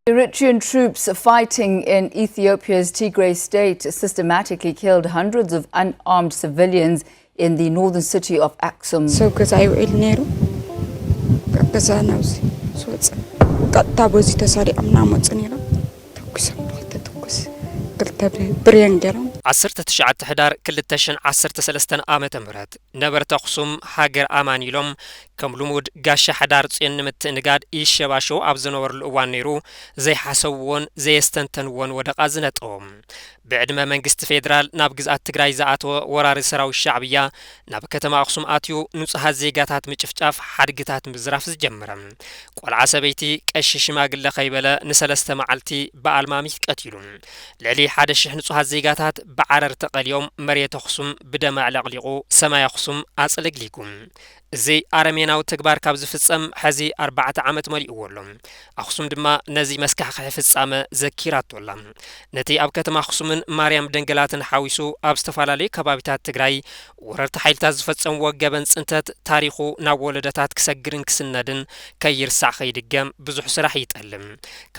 Eritrean troops fighting in Ethiopia's Tigray state systematically killed hundreds of unarmed civilians in the northern city of Aksum. ሰብ ገዛ ይውዕል ነይሩ። ካብ ገዛ ናብዚ ዝወፀ ቀጥታ በዚ ተሳሊዖም እናመፁ ነይሮም። ተኩሶም ብክልተ ትኩስ ክልተ ብሬን ገይሮም። ዓሰርተ ትሽዓተ ሕዳር ክልተ ሽሕን ዓሰርተ ሰለስተን ዓመተ ምህረት ነበርቲ ኣኽሱም ሃገር ኣማን ኢሎም ከም ልሙድ ጋሻ ሕዳር ጽዮን ንምትእንጋድ ይሸባሸቡ ኣብ ዝነበርሉ እዋን ነይሩ ዘይሓሰብዎን ዘየስተንተንዎን ወደቓ ዝነጠዎም። ብዕድመ መንግስቲ ፌደራል ናብ ግዝኣት ትግራይ ዝኣተወ ወራሪ ሰራዊት ሻዕብያ ናብ ከተማ ኣኽሱም ኣትዩ ንጹሃት ዜጋታት ምጭፍጫፍ ሓድግታት ምዝራፍ ዝጀመረ። ቆልዓ ሰበይቲ ቀሺ ሽማግለ ከይበለ ንሰለስተ መዓልቲ ብኣልማሚት ቀቲሉ። ልዕሊ ሓደ ሽሕ ንጹሃት ዜጋታት ብዓረር ተቐልዮም መሬት ኣኽሱም ብደም ኣዕለቕሊቑ ሰማይ ኣኽሱም ኣጽልግሊጉ። እዚ ኣረሜናዊ ተግባር ካብ ዝፍጸም ሕዚ ኣርባዕተ ዓመት መሊእዎ ኣሎ። ኣኽሱም ድማ ነዚ መስካሕክሒ ፍጻመ ዘኪራቶ ኣላ። ነቲ ኣብ ከተማ ኣኽሱምን ማርያም ደንገላትን ሓዊሱ ኣብ ዝተፈላለዩ ከባቢታት ትግራይ ወረርቲ ሓይልታት ዝፈጸምዎ ገበን ጽንተት ታሪኹ ናብ ወለዶታት ክሰግርን ክስነድን ከይርሳዕ ከይድገም ብዙሕ ስራሕ ይጠልም።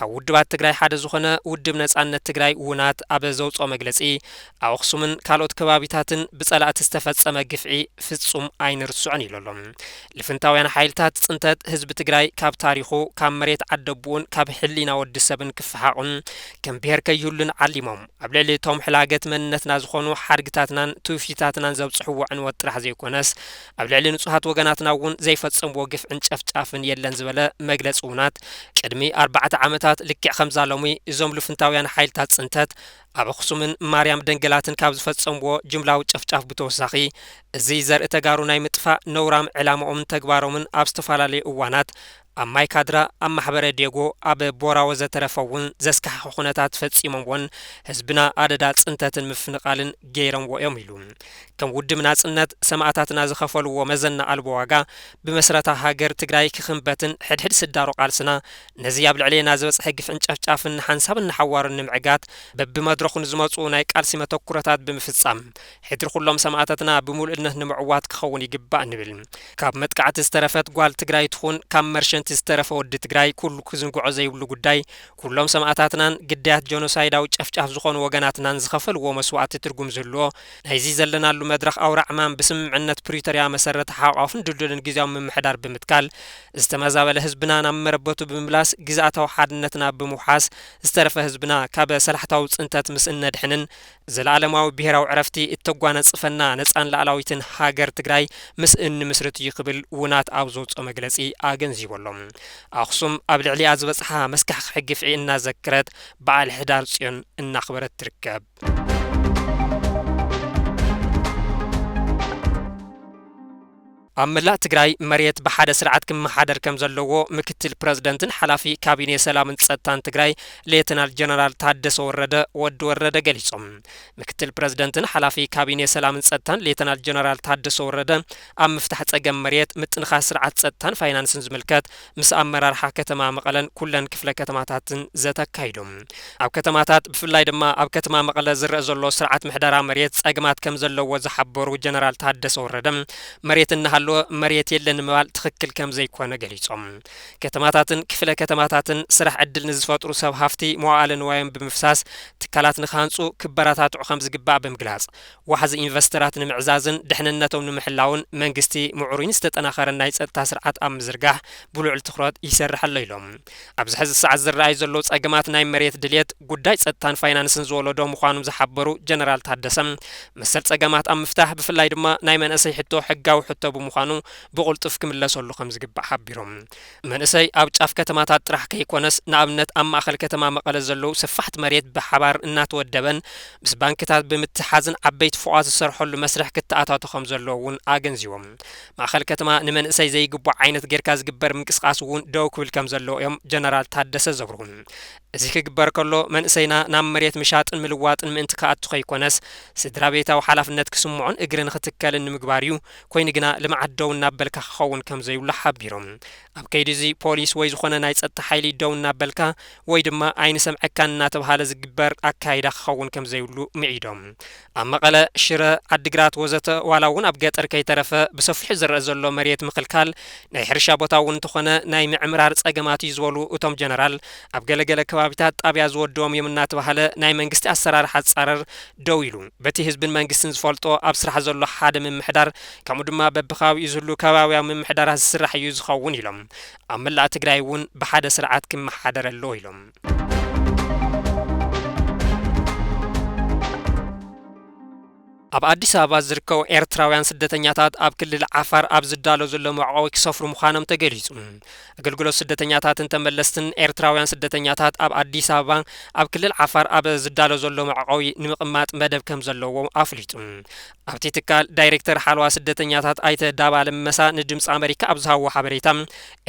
ካብ ውድባት ትግራይ ሓደ ዝኾነ ውድብ ነጻነት ትግራይ ውናት ኣብ ዘውፅኦ መግለፂ ኣብ ኣኽሱምን ካልኦት ከባቢታትን ብፀላእቲ ዝተፈጸመ ግፍዒ ፍጹም ኣይንርስዖን ኢሉ ኣሎ። ልፍንታውያን ሓይልታት ጽንተት ህዝቢ ትግራይ ካብ ታሪኹ ካብ መሬት ዓደቡኡን ካብ ሕሊና ወዲ ሰብን ክፈሓቑን ከም ብሄር ከይህሉን ዓሊሞም ኣብ ልዕሊ እቶም ሕላገት መንነትና ዝኾኑ ሓድግታትናን ትውፊታትናን ዘብፅሕዎ ዕንወት ጥራሕ ዘይኮነስ ኣብ ልዕሊ ንጹሃት ወገናትና እውን ዘይፈጸምዎ ግፍዕን ጨፍጫፍን የለን ዝበለ መግለፂ ውናት ቅድሚ ኣርባዕተ ዓመታት ልክዕ ከምዛ ሎሚ እዞም ልፍንታውያን ሓይልታት ጽንተት ኣብ ኣኽሱምን ማርያም ደንገላትን ካብ ዝፈጸምዎ ጅምላዊ ጨፍጫፍ ብተወሳኺ እዚ ዘርኢ ተጋሩ ናይ ምጥፋእ ነውራም ዕላማኦምን ተግባሮምን ኣብ ዝተፈላለዩ እዋናት ኣብ ማይ ካድራ፣ ኣብ ማሕበረ ዴጎ፣ ኣብ ቦራ ወዘተረፈ እውን ዘስካሕኸ ኩነታት ፈጺሞምዎን ህዝብና ኣደዳ ጽንተትን ምፍንቓልን ገይሮምዎ እዮም ኢሉ። ከም ውድብ ናጽነት ሰማእታትና ዝኸፈልዎ መዘና ኣልቦ ዋጋ ብመስረታ ሃገር ትግራይ ክኽንበትን ሕድሕድ ስዳሮ ቃልስና ነዚ ኣብ ልዕሌና ዝበጽሐ ግፍዕን ጨፍጫፍን ንሓንሳብን ንሓዋሩን ንምዕጋት በብመድረኹ ንዝመጹ ናይ ቃልሲ መተኩረታት ብምፍጻም ሕድሪ ኩሎም ሰማእታትና ብምሉእነት ንምዕዋት ክኸውን ይግባእ ንብል። ካብ መጥቃዕቲ ዝተረፈት ጓል ትግራይ ትኹን ካብ መርሸንቲ ዝተረፈ ወዲ ትግራይ ኩሉ ክዝንግዖ ዘይብሉ ጉዳይ ኩሎም ሰማእታትናን ግዳያት ጆኖሳይዳዊ ጨፍጫፍ ዝኾኑ ወገናትናን ዝኸፈልዎ መስዋእቲ ትርጉም ዝህልዎ ናይዚ ዘለናሉ መድረኽ ኣውራ ዕማም ብስምምዕነት ፕሪቶርያ መሰረት ተሓቋፉን ድልዱልን ግዜያዊ ምምሕዳር ብምትካል ዝተመዛበለ ህዝብና ናብ መረበቱ ብምምላስ ግዝኣታዊ ሓድነትና ብምውሓስ ዝተረፈ ህዝብና ካብ ሰላሕታዊ ጽንተት ምስ እነድሕንን ዘለኣለማዊ ብሄራዊ ዕረፍቲ እተጓነጽፈና ነጻን ላዕላዊትን ሃገር ትግራይ ምስ እንምስርት እዩ ክብል ውናት ኣብ ዘውፅኦ መግለፂ ኣገንዚቡ ኣሎ። ኣኽሱም ኣብ ልዕሊኣ ዝበፅሓ መስካሕክሒ ግፍዒ እናዘከረት በዓል ሕዳር ፅዮን እናኽበረት ትርከብ። ኣብ መላእ ትግራይ መሬት ብሓደ ስርዓት ክመሓደር ከም ዘለዎ ምክትል ፕረዝደንትን ሓላፊ ካቢኔ ሰላምን ጸጥታን ትግራይ ሌተናል ጀነራል ታደሰ ወረደ ወዲ ወረደ ገሊጾም። ምክትል ፕረዝደንትን ሓላፊ ካቢኔ ሰላምን ጸጥታን ሌተናል ጀነራል ታደሰ ወረደ ኣብ ምፍታሕ ጸገም መሬት፣ ምጥንኻር ስርዓት ጸጥታን ፋይናንስን ዝምልከት ምስ ኣመራርሓ ከተማ መቐለን ኩለን ክፍለ ከተማታትን ዘተ ኣካይዶም። ኣብ ከተማታት ብፍላይ ድማ ኣብ ከተማ መቐለ ዝረአ ዘሎ ስርዓት ምሕደራ መሬት ጸገማት ከም ዘለዎ ዝሓበሩ ጀነራል ታደሰ ወረደ መሬት እናሃለወ መሬት የለን ንምባል ትኽክል ከም ዘይኮነ ገሊጾም። ከተማታትን ክፍለ ከተማታትን ስራሕ ዕድል ንዝፈጥሩ ሰብ ሃፍቲ መዋእለ ንዋዮም ብምፍሳስ ትካላት ንክሃንጹ ክበረታትዑ ከም ዝግባእ ብምግላጽ ዋሕዚ ኢንቨስተራት ንምዕዛዝን ድሕንነቶም ንምሕላውን መንግስቲ ምዕሩይን ዝተጠናኸረን ናይ ጸጥታ ስርዓት ኣብ ምዝርጋሕ ብልዑል ትኹረት ይሰርሕ ኣሎ ኢሎም። ኣብዚ ሕዚ ሰዓት ዝረኣዩ ዘለዉ ጸገማት ናይ መሬት ድልየት ጉዳይ ጸጥታን ፋይናንስን ዝወለዶ ምዃኑ ዝሓበሩ ጀነራል ታደሰ መሰል ጸገማት ኣብ ምፍታሕ ብፍላይ ድማ ናይ መንእሰይ ሕቶ ሕጋዊ ሕቶ ብምዃኑ ብቕልጡፍ ክምለሰሉ ከም ዝግባእ ሓቢሮም። መንእሰይ ኣብ ጫፍ ከተማታት ጥራሕ ከይኮነስ ንኣብነት ኣብ ማእኸል ከተማ መቐለ ዘለዉ ሰፋሕቲ መሬት ብሓባር እናተወደበን ምስ ባንክታት ብምትሓዝን ዓበይቲ ፎቓት ዝሰርሐሉ መስርሕ ክተኣታቶ ከም ዘለዎ እውን ኣገንዚቦም። ማእኸል ከተማ ንመንእሰይ ዘይግቡእ ዓይነት ጌርካ ዝግበር ምንቅስቓስ እውን ደው ክብል ከም ዘለዎ እዮም ጀነራል ታደሰ ዘብርሁ። እዚ ክግበር ከሎ መንእሰይና ናብ መሬት ምሻጥን ምልዋጥን ምእንቲ ክኣቱ ከይኮነስ ስድራ ቤታዊ ሓላፍነት ክስምዖን እግሪ ንኽትከልን ንምግባር እዩ። ኮይኑ ግና ልምዓት ደው እናበልካ ክኸውን ከም ዘይብሉ ሓቢሮም። ኣብ ከይዲ እዚ ፖሊስ ወይ ዝኾነ ናይ ጸጥታ ሓይሊ ደው እናበልካ ወይ ድማ ኣይንሰምዐካን እናተባሃለ ዝግበር ኣካይዳ ክኸውን ከም ዘይብሉ ምዒዶም። ኣብ መቐለ፣ ሽረ፣ ዓዲግራት ወዘተ ዋላ እውን ኣብ ገጠር ከይተረፈ ብሰፊሑ ዝረአ ዘሎ መሬት ምኽልካል ናይ ሕርሻ ቦታ እውን እንተኾነ ናይ ምዕምራር ጸገማት እዩ ዝበሉ እቶም ጀነራል፣ ኣብ ገለገለ ከባቢታት ጣብያ ዝወደዎም እዮም እናተባሃለ ናይ መንግስቲ ኣሰራርሓ ዝጻረር ደው ኢሉ በቲ ህዝብን መንግስትን ዝፈልጦ ኣብ ስራሕ ዘሎ ሓደ ምምሕዳር ከምኡ ድማ በብከባቢኡ ዝህሉ ከባቢያዊ ምምሕዳራት ዝስራሕ እዩ ዝኸውን ኢሎም። ኣብ መላእ ትግራይ እውን ብሓደ ስርዓት ክመሓደር ኣለዎ ኢሎም። ኣብ ኣዲስ ኣበባ ዝርከቡ ኤርትራውያን ስደተኛታት ኣብ ክልል ዓፋር ኣብ ዝዳሎ ዘሎ መዕቆቢ ክሰፍሩ ምዃኖም ተገሊጹ። ኣገልግሎት ስደተኛታትን ተመለስትን ኤርትራውያን ስደተኛታት ኣብ ኣዲስ ኣበባ ኣብ ክልል ዓፋር ኣብ ዝዳሎ ዘሎ መዕቆቢ ንምቕማጥ መደብ ከም ዘለዎ ኣፍሊጡ። ኣብቲ ትካል ዳይሬክተር ሓለዋ ስደተኛታት ኣይተ ዳባ ለመሳ ንድምፂ ኣመሪካ ኣብ ዝሃብዎ ሓበሬታ፣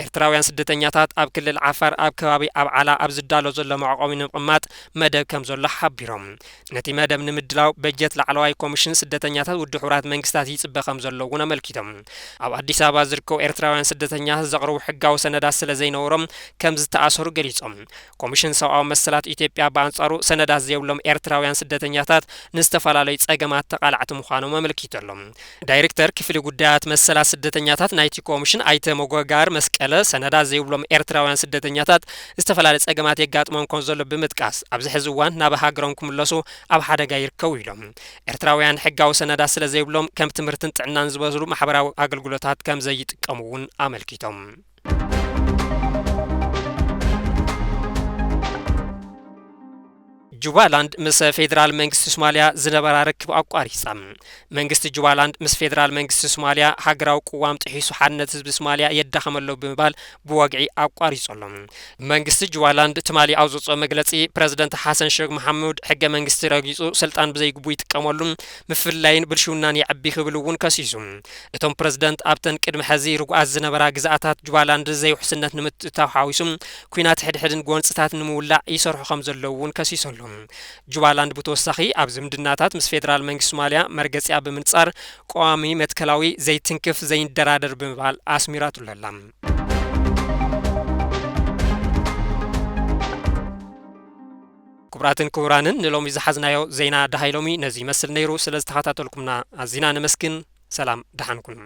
ኤርትራውያን ስደተኛታት ኣብ ክልል ዓፋር ኣብ ከባቢ ኣብዓላ ኣብ ዝዳሎ ዘሎ መዕቆቢ ንምቕማጥ መደብ ከም ዘሎ ሓቢሮም። ነቲ መደብ ንምድላው በጀት ላዕለዋይ ኮሚሽን ስደተኛታት ውድብ ሕቡራት መንግስታት ይጽበ ከም ዘሎ እውን ኣመልኪቶም። ኣብ ኣዲስ ኣበባ ዝርከቡ ኤርትራውያን ስደተኛታት ዘቕርቡ ሕጋዊ ሰነዳት ስለ ዘይነበሮም ከም ዝተኣሰሩ ገሊጾም። ኮሚሽን ሰብኣዊ መሰላት ኢትዮጵያ ብኣንጻሩ ሰነዳት ዘይብሎም ኤርትራውያን ስደተኛታት ንዝተፈላለዩ ጸገማት ተቓላዕቲ ምዃኖም ኣመልኪቱ ኣሎ። ዳይሬክተር ክፍሊ ጉዳያት መሰላት ስደተኛታት ናይቲ ኮሚሽን ኣይተ መጎጋር መስቀለ ሰነዳት ዘይብሎም ኤርትራውያን ስደተኛታት ዝተፈላለየ ጸገማት የጋጥሞም ከም ዘሎ ብምጥቃስ ኣብዚ ሕዚ እዋን ናብ ሃገሮም ክምለሱ ኣብ ሓደጋ ይርከቡ ኢሎም። ኤርትራውያን ሕጋዊ ሰነዳት ስለ ዘይብሎም ከም ትምህርትን ጥዕናን ዝበሉ ማሕበራዊ ኣገልግሎታት ከም ዘይጥቀሙ እውን ኣመልኪቶም። ጁባላንድ ምስ ፌዴራል መንግስቲ ሶማልያ ዝነበራ ርክብ ኣቋሪጻ። መንግስቲ ጁባላንድ ምስ ፌዴራል መንግስቲ ሶማልያ ሃገራዊ ቅዋም ጥሒሱ ሓድነት ህዝቢ ሶማልያ የዳኸመሎ ብምባል ብወግዒ ኣቋሪጹ ኣሎ። መንግስቲ ጁባላንድ ትማሊ ኣብ ዘውፅኦ መግለፂ፣ ፕረዚደንት ሓሰን ሼክ መሓሙድ ሕገ መንግስቲ ረጊፁ ስልጣን ብዘይግቡ ይጥቀመሉ፣ ምፍልላይን ብልሽውናን የዕቢ ክብል እውን ከሲሱ። እቶም ፕረዚደንት ኣብተን ቅድሚ ሕዚ ርጉኣት ዝነበራ ግዝኣታት ጁባላንድ ዘይውሕስነት ንምትእትታው ሓዊሱ ኲናት ሕድሕድን ጎንፅታት ንምውላዕ ይሰርሑ ከም ዘለዉ እውን ከሲሱ ኣሎ። ጁባላንድ ብተወሳኺ ኣብ ዝምድናታት ምስ ፌደራል መንግስቲ ሶማልያ መርገፂኣ ብምንፃር ቀዋሚ መትከላዊ ዘይትንክፍ ዘይንደራደር ብምባል ኣስሚራትሉ ኣላ። ክቡራትን ክቡራንን ንሎሚ ዝሓዝናዮ ዜና ደሃይ ሎሚ ነዚ ይመስል ነይሩ። ስለ ዝተኸታተልኩምና ኣዚና ነመስግን። ሰላም ደሓን ኩኑ።